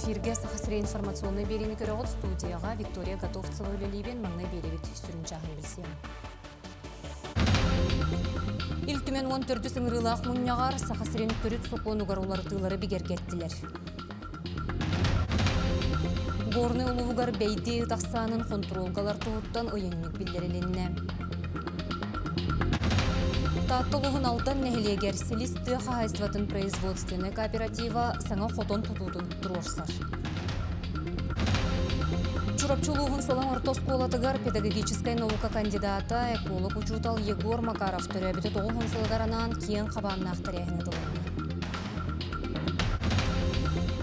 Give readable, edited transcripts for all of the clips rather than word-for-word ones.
Эфиргэ Саха сирэ информационнай биэриини көрөҕүт студияҕа Виктория Готовцева үлэлиибин маҥнай биэрэбит сүрүн чааһын билсиэм. Ил Түмэн 14 ыҥырыылаах мунньаҕар Саха сирин төрүт сокуонугар уларытыылары бигэргэттилэр. Горнай улууһугар бэйдиэ ыт ахсаанын хонтуруолга ылар туһуттан ыйынньык биллэрилиннэ. Таатта улууһун Алдан нэһилиэгэр Силис тыа хаһаайыстыбатын производственнай кооператива саҥа хотон тутуутун туруорсар. Чурапчы улууһун Сылаҥ орто оскуолатыгар педагогическай наука кандидата, эколог-учуутал Егор Макаров төрөөбүтэ 90 сылыгар анаан киэҥ хабааннаах тэрээһин ыытылынна.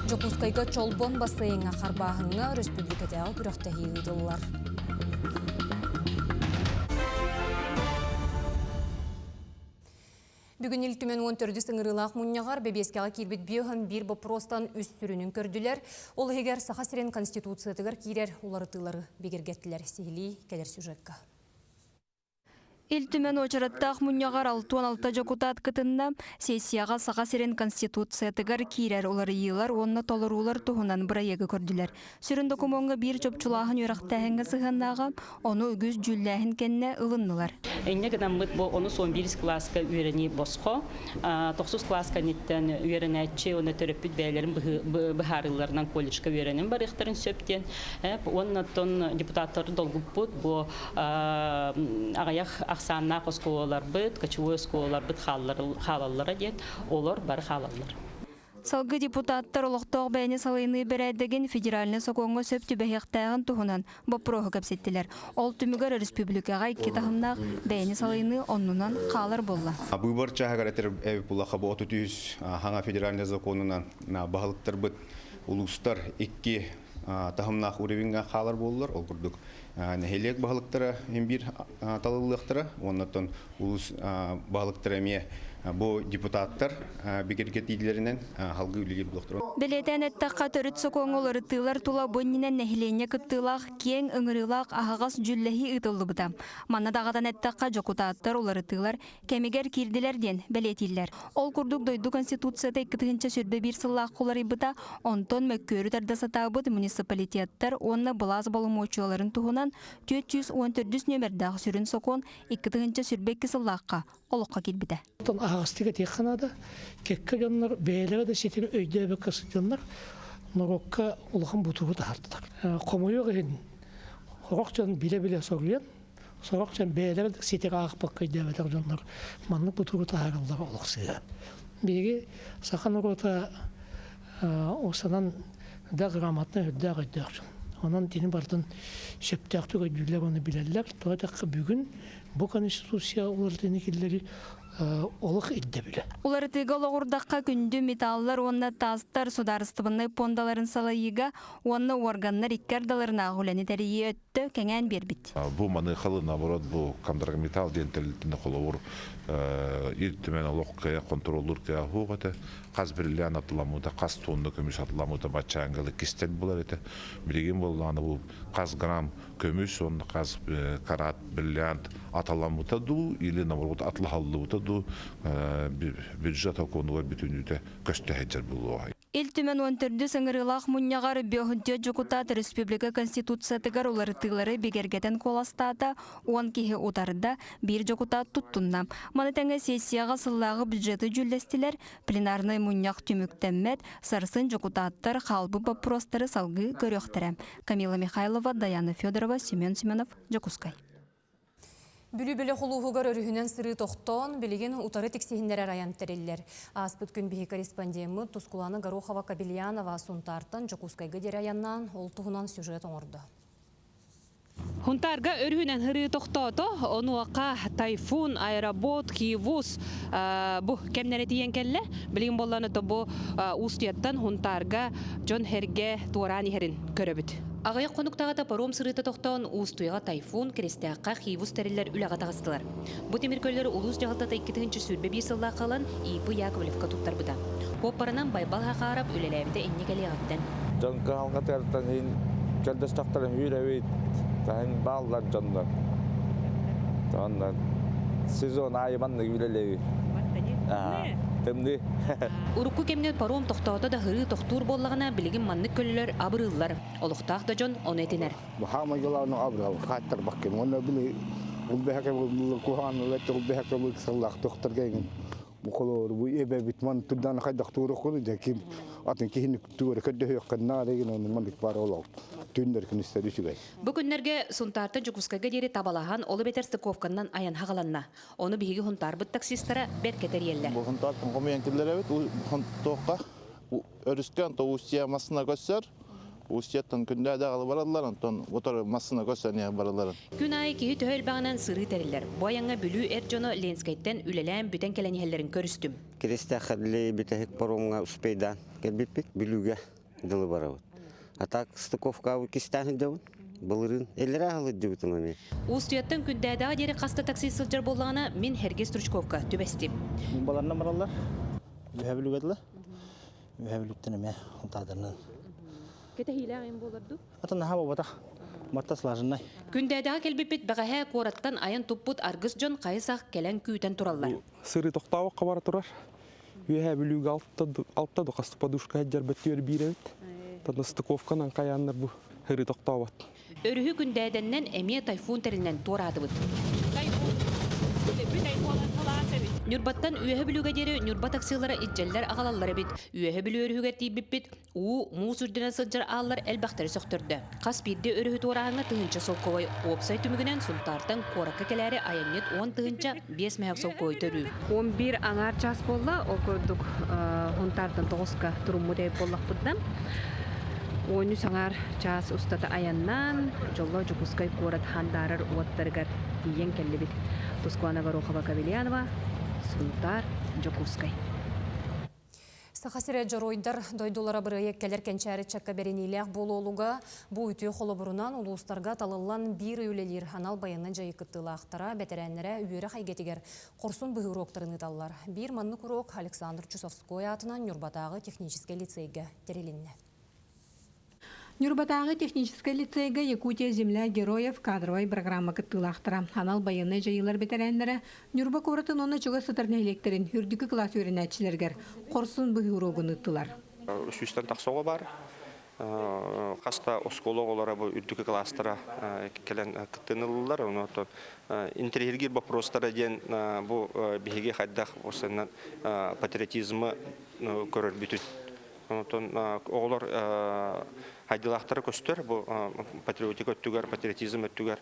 Дьокуускайга Чолбон бассейҥҥа харбааһыҥҥа өрөспүүбүлүкэтээҕи күрэхтэһии ыытыллар. Бүгүн Ил Түмэн 14 ыҥырыылаах мунньаҕар бэбиэскэҕэ киирбит биоһын биир боппуруостан үс сүрүнүн көрдүлэр. Ол иһигэр Саха сирин Конституциятыгар киирэр уларытыылары бигэргэттилэр. Сиһилии кэлэр сюжекка. Ил Түмэн уочараттаах мунньаҕар 66 дьокутаат кытынна. Сессияҕа Саха сирин Конституциятыгар киирэр уларыйыылар уонна толоруулар туһунан бырайыагы көрдүлэр. Сүрүн докумуоҥҥа биир чопчулааһын үөрэхтээһиҥҥэ сыһыаннааҕа, ону үгүс дьүүллээһин кэннэ ылыннылар. Инньэ гынаммыт бу онус он биирис кылааска үөрэнии босхо, тохсус кылаас кэнниттэн үөрэнээччи уонна төрөппүт бэйэлэрин быһаарыыларынан колледжка үөрэнэн барыахтарын сөп диэн. Уонна оттон депутаттары долгуппут бу аҕыйах ахсааннаах оскуолаларбыт, кочевой оскуолаларбыт хаалаллара диэн, олор бары хаалаллар. Салгыы депутаттар олохтоох бэйэни салайыныы бэрээдэгин федеральнай сокуоҥҥа сөп түбэһиэхтээҕин туһунан боппуруоһу кэпсэттилэр. Ол түмүгэр өрөспүүбүлүкэҕэ икки таһымнаах бэйэни салайыныы оннунан хаалар буолла. Быыбар чааһыгар этэр эбит буллахха бу 33 хаҥа федеральнай законунан баһылыктарбыт улуустар икки таһымнаах уровеньҥа хаалар буоллар, ол курдук нэһилиэк баһылыктара биир талыллыахтара уонна улуус баһылыктара эмиэ бу депутаттар бигэргэтиилэринэн халгыы үлэлиир буолуохтара. Бэлиэтээн эттэххэ, төрүт сокуоҥҥа уларытыылар тула бу иннинэ нэһилиэнньэ кыттыылаах киэҥ ыҥырыылаах аһаҕас дьүүллэһии ыытыллыбыта. Манна даҕатан эттэххэ, дьокутааттар уларытыылар кэмигэр киирдилэр диэн бэлиэтииллэр. Ол курдук дойду Конституцията 2021 сыллаахха уларыйбыта, онтон мөккүөрү тарда сатаабыт муниципалитеттар уонна былаас боломуочуйаларын туһунан 414 нүөмэрдээх сүрүн сокуон 2022 сыллаахха олоххо киирбитэ. Оттон аһаҕастык этиэххэ наада, кэккэ дьоннор бэйэлэрэ да ситим өйдөөбөккө сылдьаннар норуокка улахан бутууру таһаардылар. Хомойуох иһин, сорох дьон билэ-билэ соруйан, Сорох дьон бэйэлэрэ да ситири аахпакка өйдөөбөтөх дьоннор маннык бутууру таһаараллара олох сыыһа. Биһиги саха норуота осанан да грамотнай үрдээх өйдөөх дьон. Онон тини барытын сөптөөхтүк өйдүүллэр уонна билэллэр. Тоҕо диэтэххэ бүгүн бу Конституция уларытыыны киллэри олох ирдэбилэ. Уларытыыга олоҕурдахха күндү металлар уонна таастар судаарыстыбаннай пуондаларын салайыыга уонна уорганнар икки ардыларынааҕы үлэни тэрийии өттө кэҥээн биэрбит. Бу маныхалы наоборот бу Кондрагметалл диэн тэрилтини холобур Ил Түмэн олох кыайа контроллуур кыаҕа суох этэ. Хас бриллиант атыламмыта, хас тонна көмүс атыламмыта баччааҥҥа кистэл буолар этэ. Билигин буоллаҕына бу хас грамм көмүс уонна хас карат бриллиант аталаммыта дуу или наоборот атлаһаллыбыта дуу бюджет окуонугар бүтүннүүтэ көстө сылдьар буолуоҕа. Ил Түмэн 14 ыҥырыылаах мунньаҕар Бөһүнтүө дьокутаат республика Конституциятыгар уларытыылары бигэргэтэн куоластаата, 10 киһи утарда, биир дьокутаат туттунна. Маны тэҥэ сессияҕа сыллааҕы бюджеты дьүүллэстилэр, пленарнай мунньах түмүктэммэт, сарсын дьокутааттар хаалбыт боппуруостары салгыы көрүөхтэрэ. Камила Михайлова, Даяна Федорова, Семен Семенов, Дьокуускай. Бүлүү бөлөх улууһугар өрүһүнэн сырыы тохтоон, билигин утары тиксиһиннэрэр айан тэриллэр. Ааспыт күн биһи корреспондеммыт Тускулана Горохова-Кобельянова Сунтаартан Дьокуускайга диэри айаннаан, ол туһунан сюжет оҥордо. Хунтаарга өрүһүнэн һырыы тохтоото, онуоха Тайфун, Аэробот, Киевус бу кэмнэрэ тиийэн кэллэ. Билигин буоллаҕына то бу Уустуйаттан Хунтаарга дьон эргэ туораан иһэрин көрөбүт. Аҕыйах хонуктааҕыта паром сырыыта тохтоон Уустуйаҕа Тайфун, Киристээххэ Хивус тэриллэр үлэҕэ таҕыстылар. Бу тимир көлөлөр улуус дьаһалтата 2021 сыллаахха ылан И.П. Яковлевка туттарбыта. Куоппарынан Байбал Хахаарап үлэлээбитэ инньэ кэлиэҕиттэн. Дьон кыһалҕатыгартан иһин көрдөстөхтөрүн үүрэбит, таһын бааллар дьоннор. Онно сезон аайы маннык үлэлиибит. Тымныы. Урукку кэмҥэ паром тохтоото да һырыы тохтуур буоллаҕына, билигин маннык көлөлөр абырыыллар. Олохтоох да дьон ону этинэр. Хаамай главное абырал хааттарбаккын. Уонна били улбэһэкэ куһаҕан улбэһэкэ ыксаллаах тохторго эҥин Бу бу эбэбит ман турдаан хайдах туоруккун дьэ ким атын киһини туора көрдөһүөххэ наада гин ону маннык баар олох түннэр күнүстэр үчүгэй. Бу күннэргэ Сунтаартан Дьокуускайга диэри табалаһан, ол эбэтэр стыковканнан айан хаҕаланна. Ону биһиги Һунтаарбыт таксистара бэркэ тэрийэллэр. Бу Һунтаартан хомуйан киллэрэбит. Туохха өрүскэ онто Устья массына көссөр. Устьяттан күндэ даҕалы бараллар, онтон утары массына көссөн бараллар. Күн аайы киһи төһө элбэҕинэн сырыы тэриллэр. Бу айаҥҥа Бүлүү эр дьоно Ленскэйтэн үлэлээн бүтэн кэлэн иһэллэрин көрүстүм. Киристээххэ бүтэһик паромҥа успейдаан кэлбиппит. Бүлүүгэ дылы барабыт. А так стыковкабы кистээн сылдьабын. Былырыын эллэрэ аһылыддыбытым эмиэ. Уустуйаттан Күндээдэҕэ диэри хаста такси сылдьар буоллаҕына, мин Һэргэ Стручковка түбэстим. Баларынан бараллар. Үһэ Бүлүүгэ дылы. Үһэ Бүлүүттэн эмиэ Унтаадарынан. Кэтэһиилээх им буолар дуу? Атын наһаа буолбатах. Матта слаженнай. Күндээдэҕэ кэлбиппит бэҕэһээ куораттан айан туппут аргыс дьон хайы-сах кэлэн күүтэн тураллар. Сырыы тохтообокко бара турар. Үөһээ Бүлүүгэ алта ду хас подушка сылдьарбыт түөр биир эбит. Танда стыковканан хайааннар бу сырыы тохтообот. Өрүһү Күндээдэннэн эмиэ тайфун тэрилинэн туораатыбыт. Ньурбаттан Үөһэ Бүлүүгэ диэри Ньурба таксилара илдьэллэр аҕалаллар эбит. Үөһэ Бүлүү өрүһүгэр тиийбиппит, уу, муус үрдүнэн сылдьар ааллар элбэхтэри сөхтөрдө. Хас биирдии өрүһү туорааһыҥҥа тыһыынча солкуобай уопсай түмүгүнэн Сунтаартан куоракка кэлээри айанньыт 10 005 мөһөк солкуобай төрүүр. 11 аҥаар чаас буолла, ол курдук Һунтаартан тоҕуска туруммут эбит буоллахпытына, 13 аҥаар чаас устата айаннаан, дьоллоох Дьокуускай куорат хандаарар уоттарыгар тиийэн кэллибит. Тускуана Горохова-Кавельянова, Сунтаар, Дьокуускай. Саха сирэ дьоруойдар дойдулара бырайыак кэлэр кэнчээри ыччакка бэриниилээх буолуолуга бу үтүө холобурунан улуустарга талыллан биир ый үлэлиир анал байыаннай дьайыы кыттыылаахтара, бэтэрээннэрэ үөрэх эйгэтигэр хорсун быһыы уруоктарын ыыталлар. Биир маннык уруок Александр Чусовской аатынан Ньурбатааҕы техническэй лицейгэ тэрилиннэ. Ньурбатааҕы техническэй лицейгэ Якутия земля героев кадровай программа кыттыылаахтара, анал байыаннай дьайыылар бэтэрээннэрэ Ньурба куоратын уонна чугас сытар нэһилиэктэрин үрдүкү кылаас үөрэнээччилэригэр хорсун быһыы уруогун ыыттылар. Сүүстэн тахса оҕо баар. Хас да оскуола оҕолоро бу үрдүкү кылаастара кэлэн кыттыыны ыллылар. Онон интэриэһиргиир боппуруостара диэн бу биһиги хайдах осеннан патриотизмы көрөрбүтүн. Онтон оҕолор хайдылаахтара көстөр, бу патриотика өттүгэр, патриотизм өттүгэр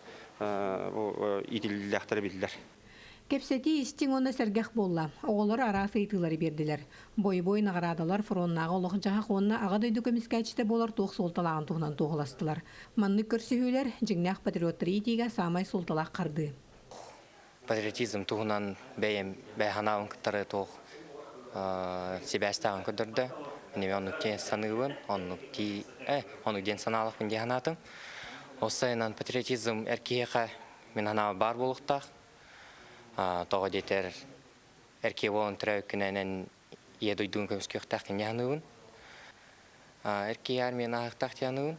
бу иитиллиилээхтэрэ биллэр. Кэпсэтии истиҥ уонна сэргэх буолла. Оҕолор араас ыйытыылары биэрдилэр. Бойобуой наҕараадалар фроннааҕы олох-дьаһах уонна Аҕа дойду көмүскээччитэ буолар туох суолталааҕын туһунан туоһуластылар. Маннык көрсүһүүлэр дьиҥнээх патриоттары иитиигэ саамай суолталаах хардыы. Патриотизм туһунан бэйэм бэйэ кыттары туох сибээстээҕин көрдөрдө. Мин оннук диэн саныыбын, оннук дии, оннук диэн санаалахпын дии санаатым. Ол сайынан патриотизм эр киһиэхэ мин санаабар баар буолуохтаах. Тоҕо диэтэр эр киһи буолан төрөөбүккүнэн ийэ дойдугун көмүскүөхтээх дии саныыбын. Эр киһи армияны ааһыахтаах дии саныыбын.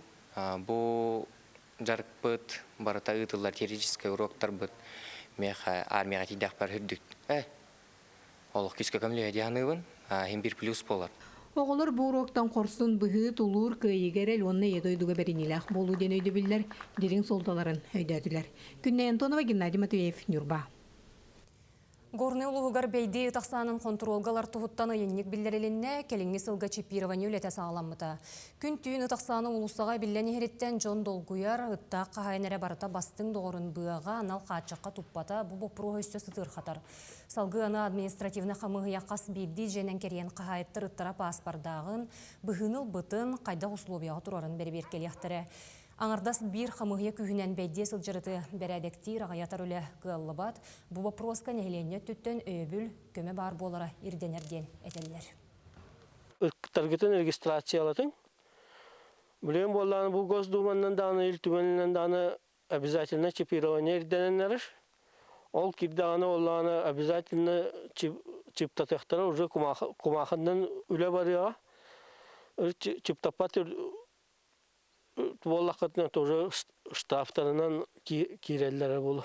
Бу дьарыкпыт барыта ыытыллар теоретическай уруоктарбыт миэхэ армияҕа тиийдэхпэр үрдүк олох күүскэ көмөлөһө дии саныыбын. Иһин биир плюс буолар. Оҕолор бу уруоктан хорсун быһыы, тулуур, кыайыыга эрэл уонна ийэ дойдуга бэриниилээх буолуу диэн өйдөбүллэр дириҥ суолталарын өйдөөтүлэр. Күннэй Антонова, Геннадий Матвеев, Ньурба. Горнай улууһугар бэйдиэ ыт ахсаанын хонтуруолга ылар туһуттан ыйынньык биллэрилиннэ, кэлиҥҥи сылга чипирование үлэтэ саҕаламмыта. Күн-түүн ыт ахсаана уулуссаҕа эбиллэн иһэриттэн дьон долгуйар, ыттаах хаһаайын эрэ барыта бастыҥ доҕорун быаҕа анал хааччахха туппата бу боппуруоһу өссө сытыырхатар. Салгыы аны административнай хамыыһыйа хас биирдии дьиэнэн кэрийэн хаһаайыттар ыттара пааспардааҕын, быһыыны ылбытын, хайдах условияҕа турарын бэрэбиэркэлиэхтэрэ. Аҥардас биир хамыыһыйа күүһүнэн бэйдиэ сылдьар ыты бэрээдэктиир аҕыйатар үлэ кыаллыбат. Бу боппуруоска нэһилиэнньэ өттүттэн өйөбүл, көмө баар буолара ирдэнэр диэн этэллэр. Ыттаргытын регистрациялатыҥ. Билигин буоллаҕына бу Госдуманнан даҕаны, Ил Түмэнинэн даҕаны обязательно чипирование ирдэнэн эрэр. Ол киирдэҕинэ буоллаҕына обязательно чиптатыахтара уже кумаахыннан үлэ барыаҕа. Чиптаппат буоллаххытына тоже штрафтарынан киирэллэрэ буолуо.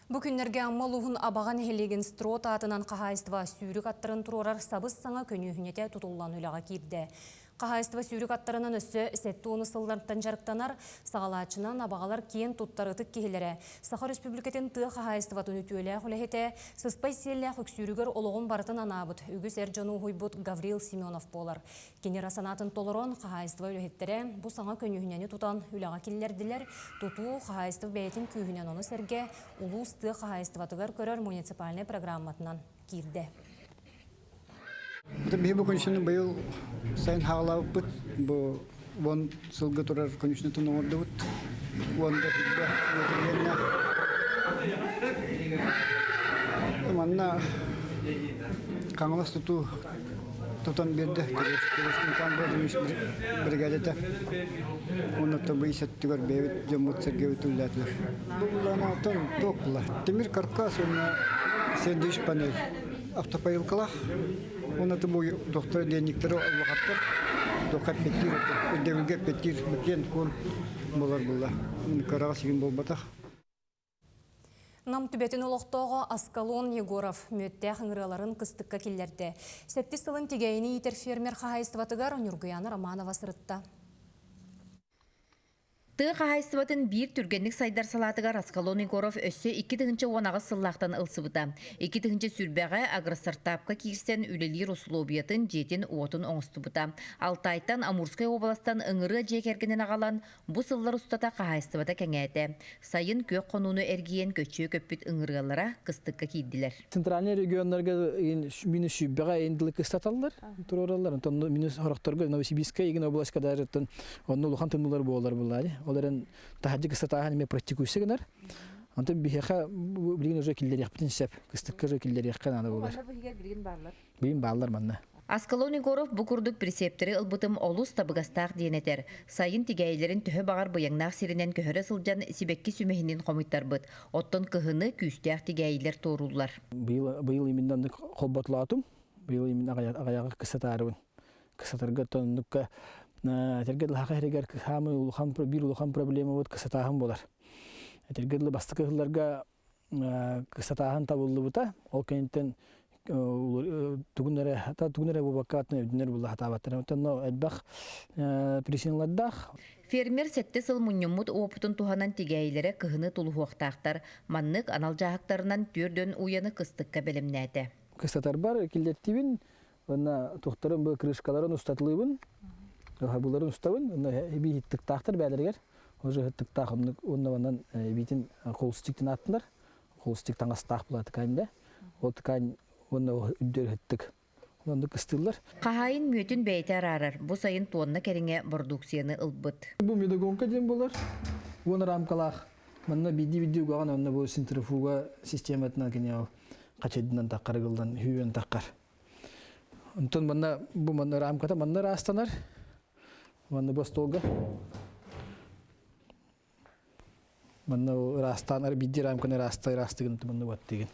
Бу күннэргэ Амма улууһун Абаҕа нэһилиэгин Строт аатынан хаһаайыстыба сүүрүк аттарын туруорар сабыс-саҥа көньүүһүнэтэ тутуллан үлэҕэ киирдэ. Хаһаайыстыба сүүрүк аттарынан өссө 70 сыллартан дьарыктанар, саҕалааччынан абаҕалар киэн туттар ытык киһилэрэ, Саха Өрөспүүбүлүкэтин тыа хаһаайыстыбатын үтүөлээх үлэһитэ, сыспай сиэллээх үксүүрүгэр олоҕун барытын анаабыт, үгүс эр дьону уһуйбут Гаврил Семенов буолар. Кини ыра санаатын толорон, хаһаайыстыба үлэһиттэрэ бу саҥа көньүүһүнэни тутан үлэҕэ киллэрдилэр, тутуу, хаһаайыстыба бэйэтин күүһүнэн ону сэргэ улуус тыа хаһаайыстыбатыгар көрөр муниципальнай программатынан киирдэ. Биһи бу конюшнаны быйыл сайын хаалаабыппыт. Бу уон сылга турар конюшнатын оҥордубут. Уон да сүүрбэ Манна Хаҥалас тутуу тутан биэрдэ Республикан бригадата. Оннуттан бу ис өттүгэр бэйэбит дьоммут сэргэбит үлэлээтилэр. Бу былаанатан туох була? Тимир каркас уонна сэндвич панель автопоилкалаах. Уонна бу доктор денниктери улахаттар дока эппеттиир ирдэбилгэ эппеттиир киэн куон болар булла. Кыраҕа сигин буолбатах. Нам түбэтин олохтооҕо Аскалон Егоров мүөттээх ыҥырыаларын кыстыкка киллэрдэ. Сэттис сылын тигээйини иитэр фермер хаһаайыстыбатыгар Ньургуйаана Романова сырытта. Тыа хаһаайыстыбатын биир түргэнник сайдар салаатыгар Аскалон Егоров өссө 2018 сыллаахтан ылсыбыта. 2020-ҕэ агростартапка киирсэн үлэлиир усулуобуйатын, дьиэтин-уотун оҥостубута. Алтайтан, Амурскай уобаластан ыҥырыа дьиэ кэргэнин аҕалан, Бу сыллар устата хаһаайыстыбата кэҥээтэ. Сайын күөх хонууну эргийэн көччүө көппүт ыҥырыалара кыстыкка киирдилэр. Центральный регионнарга минус сүүрбэҕэ ин дылы кыстаталлар, туруораллар. Онтон минус сорохторго Новосибирскай игин областка даже онно улахан тымныылар буолар буллари. Ол эрэн таһырдьа кыстатааһын эмиэ практикуйса гынар. Онтон биһиэхэ билигин уже киллэриэхпитин сөп. Кыстыкка уже киллэриэххэ наада буолар. Билигин бааллар. Билигин бааллар манна. Аскалон Егоров бу курдук прицептэри ылбытым олус табыгастаах диэн этэр. Сайын тигээйилэрин төһө баҕар быйаҥнаах сиринэн көһөрө сылдьан сибэкки сүмэһинин хомуйтарбыт. Оттон кыһыны күүстээх тигээйилэр туорууллар. Быйыл, быйыл именно оннук холботлоотум. Быйыл именно аҕыйаҕы кыстатаарыбын. Кыстатарга оннукка этэргэ дылы саха сиригэр саамай улахан биир улахан проблема вот кыстатааһын буолар. Этэргэ дылы бастакы сылларга кыстатааһын табыллыбыта. Ол кэнниттэн тугун эрэ тугун эрэ буолбакка атын өйдөнөр буолла сатаабаттар. Оттон элбэх причиналардаах. Фермер сэттэ сыл мунньуммут уопутун туһанан тигээйилэрэ кыһыны тулуһуохтаахтар. Маннык анал дьааһыктарынан түөрдөн уйаны кыстыкка бэлэмнээтэ. Кыстатарбар киллэртибин, уонна тухтарын бу крышкаларын устатылыыбын, буларын устабын, уонна эбии хиттыктаахтар бээлэригэр Уже хыттыктаах оннук уонна онон эбиитин холустиктан ааттанар. Холустик таҥастаах була ткань да. Ол ткань уонна үрдүөр хыттык. Оннук ыстыыллар. Хаһаайын мүөтүн бэйэтэ араарар. Бу сайын туонна кэриҥэ бородууксуйаны ылбыт. Бу медогонка диэн буолар. Уон рамкалаах. Манна биирдии-биирдии угаҕын онно бу центрофуга систематынан кини ол хачайдынан таххар ыгыллан хүүөн таххар. Онтон манна бу манна рамката манна ыраастанар. Манна бу остуолга. Манна ыраастаан биирдии рамканы ыраастай ыраастыгын манна баттыгын.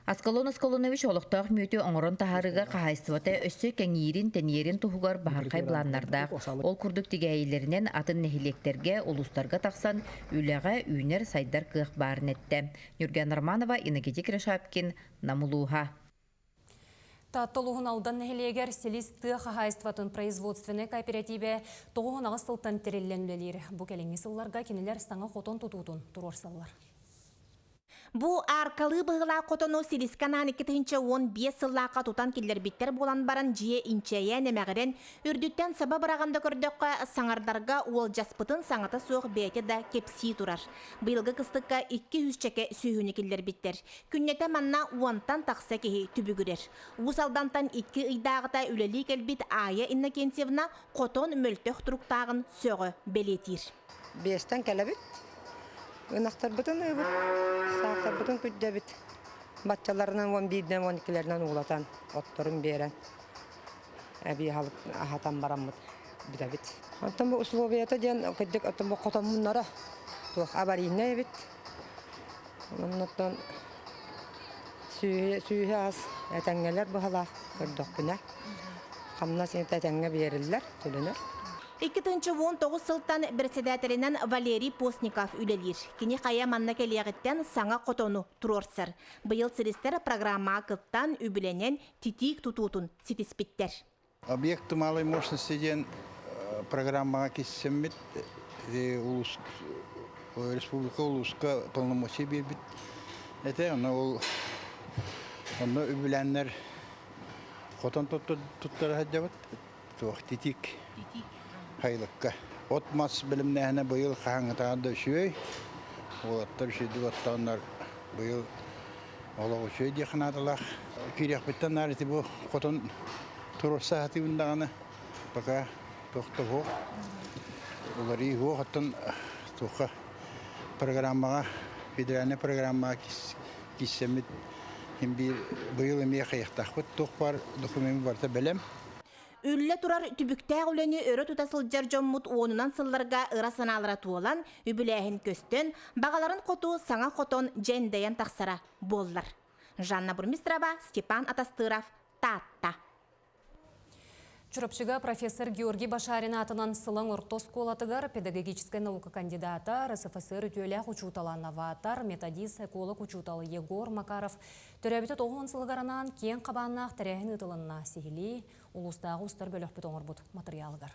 Аскалон Аскалонович олохтоох мүөтү оҥорон таһаарыыга хаһаайыстыбата өссө кэҥиирин, тэнийэрин туһугар баһархай былааннардаах. Ол курдук тигээйилэринэн атын нэһилиэктэргэ, улуустарга тахсан үлэҕэ үүнэр-сайдар кыах баарын эттэ. Нюрган Романова, Иннокентий Киришапкин, Нам улууһа. Таатта улууһун Алдан нэһилиэгэр Силис тыа хаһаайыстыбатын производственнай кооперативэ 98 сылтан тэриллэн үлэлиир. Бу кэлиҥҥи сылларга кинилэр саҥа хотон тутуутун туруорсаллар. Бу ааркалыы быһыылаах хотону Силискэ анаан 2015 сыллаахха тутан киллэрбиттэр буолан баран дьиэ инчэйэн, эмэҕирэн, үрдүттэн саба быраҕан да көрдөххө, саҥардарга уолдьаспытын саҥата суох бэйэтэ да кэпсии турар. Быйылгы кыстыкка 200 чэкэ сүөһүнү киллэрбиттэр. Күннэтэ манна уонтан тахса киһи түбүгүрэр. Уус Алдантан икки ыйдааҕыта үлэлии кэлбит Аайа Иннокентьевна хотон мөлтөх туруктааҕын сөҕө бэлиэтиир. Биэстэн кэлэбит. Ынахтарбытын ыыбыт, саахтарбытын күрдэбит. Баччаларынан уон биирдэн уон иккилэринэн уулатан, отторун биэрэн, эбии аһатан бараммыт бүтэбит. Оттон бу условията диэн кырдьык оттон бу хотоммуннара туох аварийнай эбит. Оннуттан сүүһэ ас этэҥҥэлэр быһалаах көрдөхпүнэ хамнас этэҥҥэ биэриллэр, төлөнөр. 2019 сылтан председателинэн Валерий Постников үлэлиир. Кини хайа манна кэлиэҕиттэн саҥа хотону туруорсар. Быйыл силистэр программаҕа кыттан, үбүлэнэн, титиик тутуутун ситиспиттэр. Объект малой мощности диэн программаҕа киссэммит улуус республика улууска полномочия биэрбит этэ. Онно ол онно үбүлээннэр хотон туттара сылдьабыт. Туох титик хайылыкка. От-мас бэлэмнээһинэ быйыл хаһааҥҥытааҕар да үчүгэй. Уолаттар үчүгэйдик оттооннор быйыл олох үчүгэй диэх наадалаах. Киириэхпиттэн наар ити бу хотон туруорса сатыыбын даҕаны пока туох да суох. Уларыйыы суох оттон туохха программаҕа федеральнай программаҕа кииссэммит иһин биир быйыл эмиэ хайыахтаахпыт туох баар документ барыта бэлэм. Үллэ турар түбүктээх үлэни өрө тута сылдьар дьоммут уонунан сылларга ыра санаалара туолан, үбүлээһин көстөн, баҕаларын хоту саҥа хотон дьэндэйэн тахсара буоллар. Жанна Бурмистрова, Степан Атастыров, Таатта. Чурапчыга профессор Георгий Башарин аатынан Сылаҥ орто оскуолатыгар педагогическай наука кандидата, РСФСР үтүөлээх учуутала, новатор, методист, эколог учуутал Егор Макаров төрөөбүтэ 90 сылыгар анаан киэҥ хабааннаах тэрээһин ыытылынна. Сиһилии улуустааҕы устар бөлөхпүт оҥорбут матырыйаалыгар.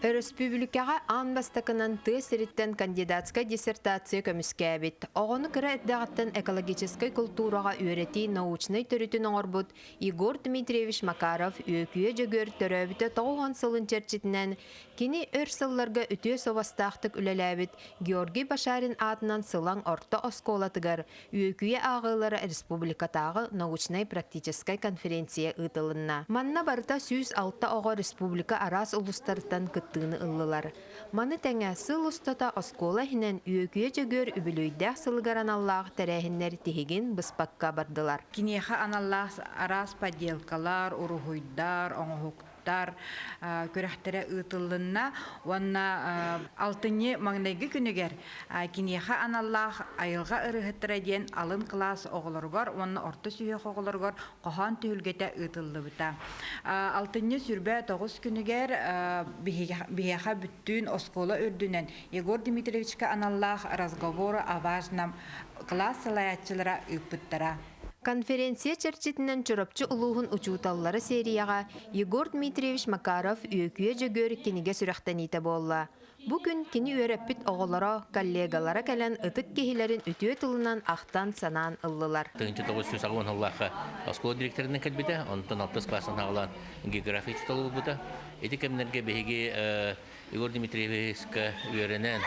Өрөспүүбүлүкэҕэ аан бастакынан тыа сириттэн кандидатскай диссертация көмүскээбит, оҕону кыра эрдэҕиттэн экологическай култуураҕа үөрэтии научнай төрүтүн оҥорбут Егор Дмитриевич Макаров Үөкүйэ Дьөгүөр төрөөбүтэ 90 сылын чэрчитинэн кини өр сылларга үтүө суобастаахтык үлэлээбит Георгий Башарин аатынан Сылаҥ орто оскуолатыгар Үөкүйэ ааҕыылара республикатааҕы научнай-практическай конференция ыытылынна. Манна барыта 106 оҕо республика араас улуустарыттан кыттыыны ыллылар. Маны тэҥэ сыл устата оскуола иһинэн Үөкүйэ Дьөгүөр үбүлүөйдээх сылыгар аналлаах тэрээһиннэр тиһигин быспакка бардылар. Киниэхэ аналлаах араас поделкалар, уруһуйдар, оҥоһуктар күрэхтэрэ ыытыллынна уонна алтынньы маҥнайгы күнүгэр киниэхэ аналлаах айылҕа ырыаһыттара диэн алын кылаас оҕолоругар уонна орто сүһүөх оҕолоругар хоһоон түһүлгэтэ ыытыллыбыта. Алтынньы 29 күнүгэр биһиэхэ бүттүүн оскуола үрдүнэн Егор Дмитриевичка аналлаах разговоры о важном кылаас салайааччылара ыыппыттара. Конференция чэрчитинэн Чурапчы улууһун учууталлара серияҕа Егор Дмитриевич Макаров Үөкүйэ Дьөгүөр кинигэ сүрэхтэниитэ буолла. Бу күн кини үөрэппит оҕолоро, коллегалара кэлэн ытык киһилэрин үтүө тылынан ахтан-санаан ыллылар. 1980 сыллаахха оскуола директорынан кэлбитэ, онтон алтыс класстан саҕалаан география учуутала буолбута. Ити кэмнэргэ биһиги Егор Дмитриевичка үөрэнэн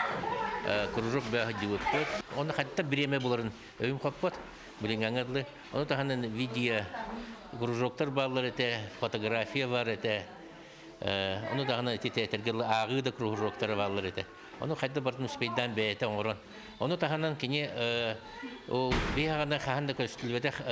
кружок бөҕө сылдьыбыппыт. Онно хантан бириэмэ буларын өйүм хоппот. Билиҥҥэ дылы. Ону таһынан видео кружоктар бааллар этэ, фотография бар этэ. Ону даҕаны ити театрга ааҕыы да кружоктара бааллар этэ. Ону хайда бартын успейдаан бэйэтэ оҥорон. Ону таһынан кини ол биһаҕана хаһан да көстүлбэтэх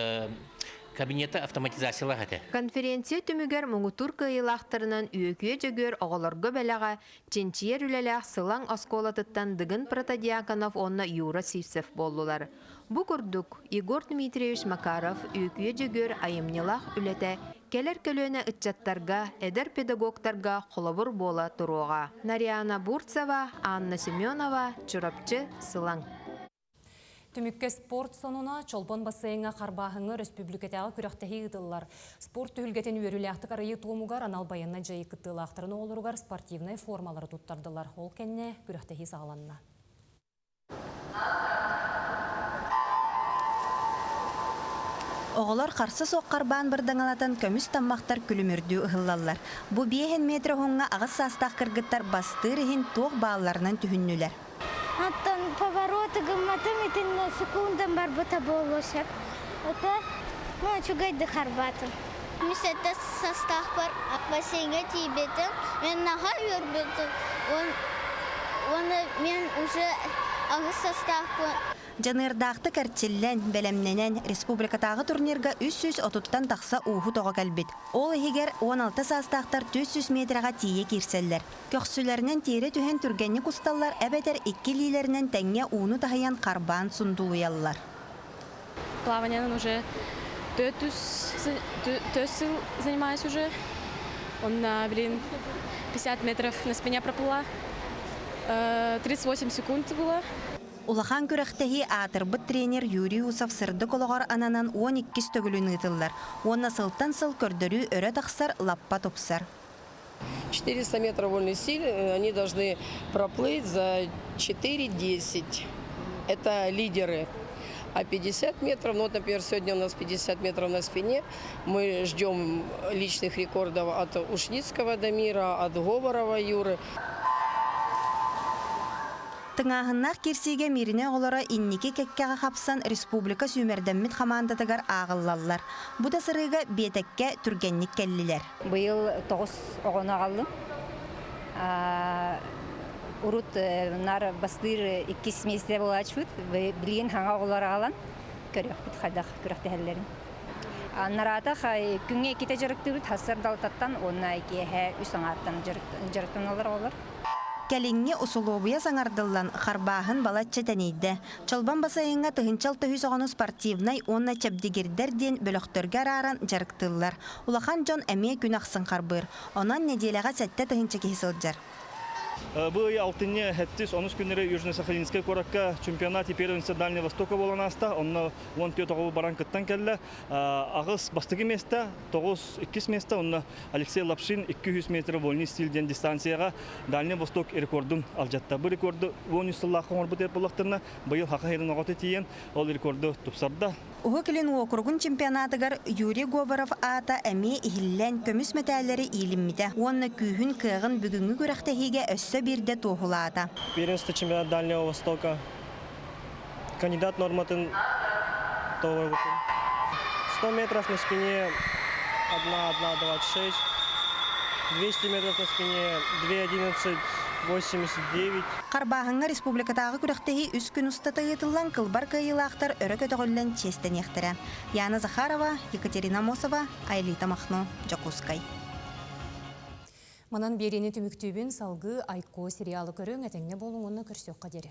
кабинета автоматизациялаах этэ. Конференция түмүгэр муҥутуур кыайыылаахтарынан Үөкүйэ Дьөгүөр оҕолорго бэлэҕэ чинчийэр үлэлээх Сылаҥ оскуолатыттан Дыгын Протодьяконов уонна Юра Сивцев буоллулар. Бу курдук, Егор Дмитриевич Макаров Үөкүйэ Дьөгүөр айымньылаах үлэтэ кэлэр көлүөнэ ыччаттарга, эдэр педагогтарга холобур буола туруоҕа. Нарьяна Бурцева, Анна Семенова, Чурапчы, Сылаҥ. Түмүккэ спорт сонуна Чолбон бассейҥа Харбааһыҥҥа өрөспүүбүлүкэтээҕи күрэхтэһии ыытыллар. Спорт түһүлгэтин үөрүүлээхтик арыйыы туомугар анал байыаннай дьайыы кыттыылаахтарын оҕолоругар спортивнай формалары туттардылар. Ол кэннэ күрэхтэһии саҕаланна. Оҕолор харса суох харбаан бырдаҥалатан көмүс таммахтар күлүмүрдүү ыһыллаллар. Бу биэһин метр уһуҥҥа аҕыс саастаах кыргыттар бастыыр иһин туох баалларынан түһүннүлэр. Оттон повороты гымматым итиннэ секундан барбыта буолуо сөп. Это ну, үчүгэйдик харбаатым. Мин сэттэ састаахпар бассейҥа тиийбитим. Мен наһаа үөрбүтүм. Уонна мен уже аҕыс састаахпын. Дьаныардаахтык эрчиллэн, бэлэмнэнэн, республикатааҕы турнирга 330-тан тахса ууһут оҕо кэлбит. Ол иһигэр 16 саастаахтар 400 метрэҕэ тиийэ киирсэллэр. Көхсүлэринэн тиэрэ түһэн түргэнник усталлар эбэтэр икки илиилэринэн тэҥҥэ ууну таһыйан харбаан сундулуйаллар. Плаваниянан уже төрт сыл занимаюсь уже. Онна, блин, 50 метров на спине проплыла. 38 секунд было. Улахан күрэхтэһии аатырбыт тренер Юрий Усов сырдык олоҕор ананан 12-ис төгүлүн ыытыллар уонна сылтан сыл көрдөрүү өрө тахсар, лаппа тупсар. 400 метров вольный стиль они должны проплыть за 4.10. Это лидеры. А 50 метров, ну вот, например, сегодня у нас 50 метров на спине, мы ждем личных рекордов от Ушницкого Дамира, от Говорова Юры. Тыҥааһыннаах киирсиигэ Мииринэй оҕолоро инники кэккэҕэ хапсан республика сүүмэрдэммит хамаандатыгар ааҕыллаллар. Бу да сырыыга биэтэккэ түргэнник кэллилэр. Быйыл тоҕус оҕону аҕаллым. Урут наар бастыыр иккис миэстэ буолааччыбыт. Билигин хаҥа оҕолор аҕалан көрүөхпүт хайдах күрэхтэһэллэрин. Нараатах күҥҥэ иккитэ дьарыктыыбыт сарсыардалтаттан уонна киэһэ үс аҥааттан дьарыктаналлар оҕолор. Кэлиҥҥи усулуобуйа саҥардыллан, харбааһын балачча тэнийдэ. Чолбон бассейҥҥа тыһыынча 600 оҕону спортивнай уонна чэбдигирдэр диэн бөлөхтөргө арааран дьарыктыыллар. Улахан дьон эмиэ күн ахсын харбыыр. Онон нэдиэлэҕэ 7000 киһи сылдьар. Бу ый алтынньы сэттис онус күннэри Южно-Сахалинскай куоракка чемпионат и первенство Дальнего Востока буолан ааста. Онно 14 оҕо баран кыттан кэллэ. Аҕыс бастакы миэстэ, тоҕус иккис миэстэ, онно Алексей Лапшин 200 метр вольный стиль диэн дистанцияҕа Дальний Восток рекордун алдьатта. Бу рекорду 13 сыллаахха оҥорбут буоллахтарына, быйыл Хаха сирин оҕото тиийэн, ол рекорду тупсарда. Уһук Илин уокуругун чемпионатыгар Юрий Говоров аата эмиэ иһиллэн, көмүс мэтээллэри иилиммитэ уонна күүһүн-кыаҕын бүгүҥҥү күрэхтэһиигэ өссө биирдэ туоһулаата. Первенство чемпионат Дальнего Востока. Кандидат норматын толорбутум. 100 метров на спине 1.1.26, 200 метров на спине 2.11.89. Харбааһыҥҥа республикатааҕы күрэхтэһии үс күн устата ыытыллан кылбар кыайыылаахтар өрө көтөҕүллэн чиэстэниэхтэрэ. Яна Захарова, Екатерина Амосова, Айлита Махно, Дьокуускай. Манан биэриини түмүктүүбүн салгыы Айко сериалы көрүҥ, этэҥҥэ буолуҥ уонна көрсүөххэ диэри.